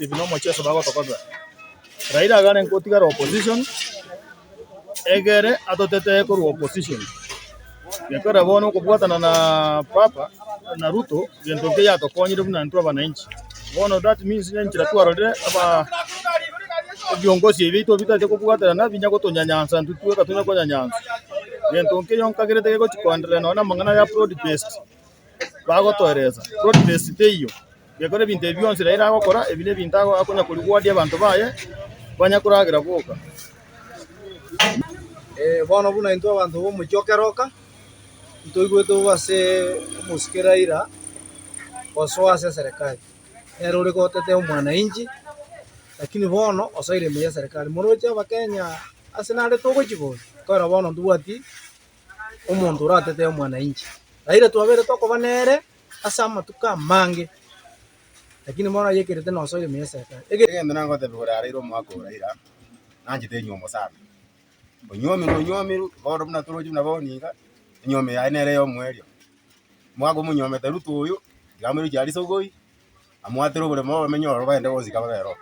Ebi nomocheso bagotokobera. Raila iga arenge gotigara opposition, egere atotetee korwa opposition. Gekogera bono okobwatana na papa na Ruto, gento nkeiyo atokonyire buna intwe abananchi. Bono that means enchera twarorire aba ebiongozi ebi biaito bitachia kobwaterana binya gotonyanyansa intwe tweka tonya konyanyansa. Gento nkeiyo nkagerete gegochi koenderea nonye na amang'ana ya broad based. Bagotoeresa, broad based teiyo. Gekora ebinto ebi bionsi Raila agokora, ebi nebinto akonya korigwadia abanto baye, banya koragera boka. Bono buna intwe abanto b'omochie o Keroka, ntoigwete bobe ase omosike Raila gosoa ase eserekari. Nere ore gotetea omwananchi, lakini bono osoire ime y'eserekari. Moroche abakenya ase nare togochia bobe, ekiagera bono ntobwati omonto oratetee omwananchi. Raila twabeire tokoba nere. ase amatuko amange, lakini bono ayekerete nosoire ime y'eserekari. Egento nagotebia igoro araire omwaka o Raila, nanchete enyiomo sana. Onywomirwe onywomirwe, bono buna toroche buna bono iga, enywomo yaye nere ya omoerio. Omwaka omonywomete Ruto oyo, tiga amoire gochia aria sokoi, amwatere oboremo bamenye ororo bagende bonsi kababe ero.